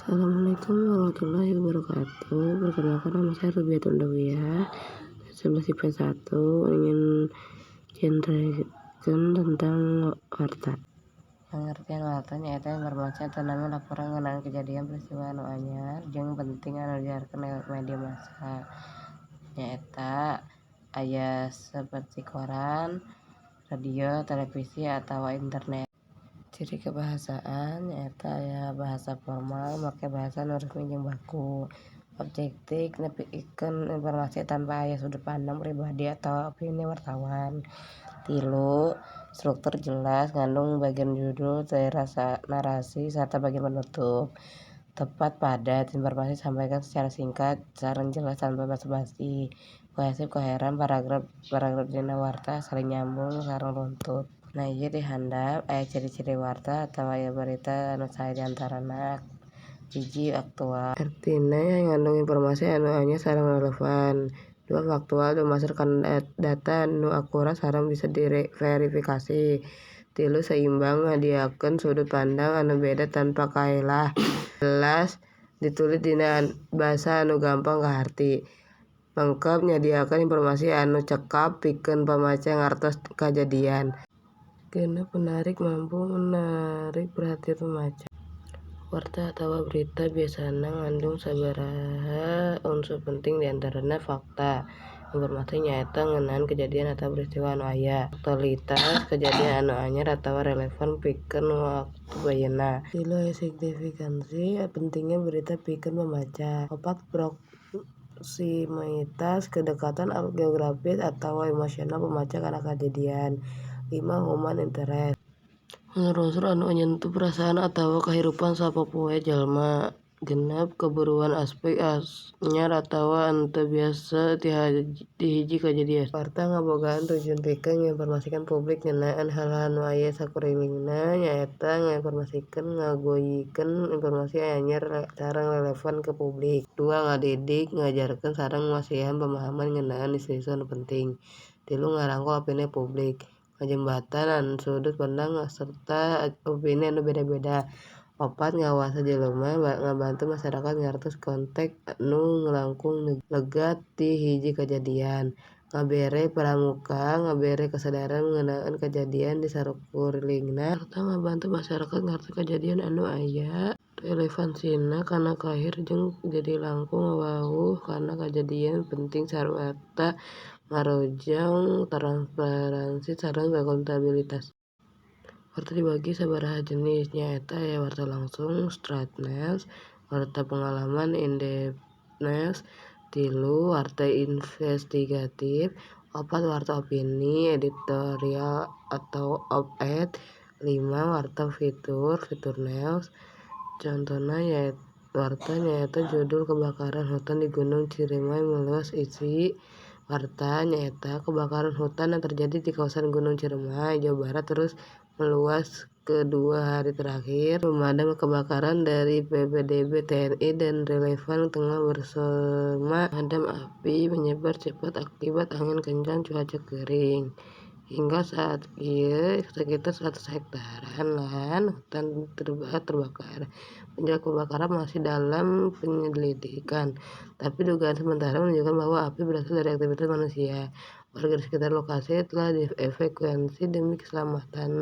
Assalamualaikum warahmatullahi wabarakatuh. Perkenalkan, nama saya Rubiatul Dawiyah, 11 IP 1, ingin ceritakan tentang warta. Pengertian warta nyaeta informasi atanapi laporan ngeunaan kejadian peristiwa anu anyar jeung penting anu disiarkeun lewat media massa. Nyaeta aya saperti koran, radio, televisi, atawa internet. Ciri kebahasaan nyaeta aya bahasa formal, make bahasa anu resmi jeung baku. Objektif, nepikeun informasi tanpa aya sudut pandang pribadi atawa opini wartawan. 3, struktur jelas, ngandung bagian judul, narasi, sarta bagian penutup. Tepat padat, informasi disampaikan secara singkat sareng jelas tanpa basa-basi. Kohesif koheren, paragraf-paragraf dina warta saling nyambung sareng runtut. Nah, ieu di handap aya ciri-ciri warta atawa berita anu sae, di antarana: 1, aktual, artina ngandung informasi anu anyar sareng relevan. 2, faktual, dumasar kana data nu akurat sareng bisa diverifikasi. 3, seimbang, nyadiakeun sudut pandang anu beda tanpa kaelah. Jelas, ditulis dina basa anu gampang kaharti. Lengkep, nyadiakeun informasi anu cekap pikeun pamaca ngartos kajadian. 6, menarik, mampu menarik perhatian pemaca. Warta atawa berita biasana ngandung sabaraha unsur penting, di antarana: fakta, informasi nyaeta ngeunaan kejadian atawa peristiwa anu aya. Aktualitas, kejadian anu anyar atawa relevan pikeun waktu ayeuna. 3, aya signifikansi, pentingna berita pikeun pamaca. 4, proksimitas, kedekatan geografis atawa emosional pamaca kana kajadian. 5, human interest, unsur-unsur anu nyentuh perasaan atawa kahirupan sapopoe jalma. 6, kabaruan, aspek anyar atawa henteu biasa ti hiji kajadian. Warta ngabogaan tujuan pikeun nginformasikeun publik ngeunaan hal-hal anu aya sakurilingna, nyaeta ngainformasikeun, ngaguyikeun informasi anyar sareng relevan ka publik. 2, ngadidik, ngajarkeun sareng masihan pamahaman ngeunaan isu-isu anu penting. 3, ngarangkul opini publik, ngajembatan sudut pandang sarta opini anu beda-beda. 4, ngawasa jelema, ngabantu masyarakat ngartos konteks nu langkung lega ti hiji kajadian. Ngabere pramuka, ngabere kasadaran ngeunaan kajadian di sakurilingna. Sarta ngabantu masyarakat ngartos kajadian anu aya relevansina kana kahir jeung jadi langkung wawuh kana kajadian penting sarta ngarojong transparansi sareng akuntabilitas. Warta dibagi sabaraha jenis, nyaeta aya warta langsung (straight news), warta pengalaman (in-depth news), 3, warta investigatif, 4, warta opini (editorial atau op-ed), 5, warta fitur (feature news). Contona warta nyaeta judul Kebakaran hutan di Gunung Ciremai meluas, isi warta nyaeta kebakaran hutan yang terjadi di kawasan Gunung Ciremai, Jawa Barat, terus meluas ke 2 hari terakhir. Pemadam kebakaran dari BPBD, TNI, dan relawan tengah bersama memadam api menyebar cepat akibat angin kencang cuaca kering. Hingga saat ieu sekitar 100 hektaran lahan hutan terbakar. Penyebab kebakaran masih dalam penyelidikan, tapi dugaan sementara menunjukkan bahwa api berasal dari aktivitas manusia. Warga di sekitar lokasi telah dievakuasi demi keselamatan.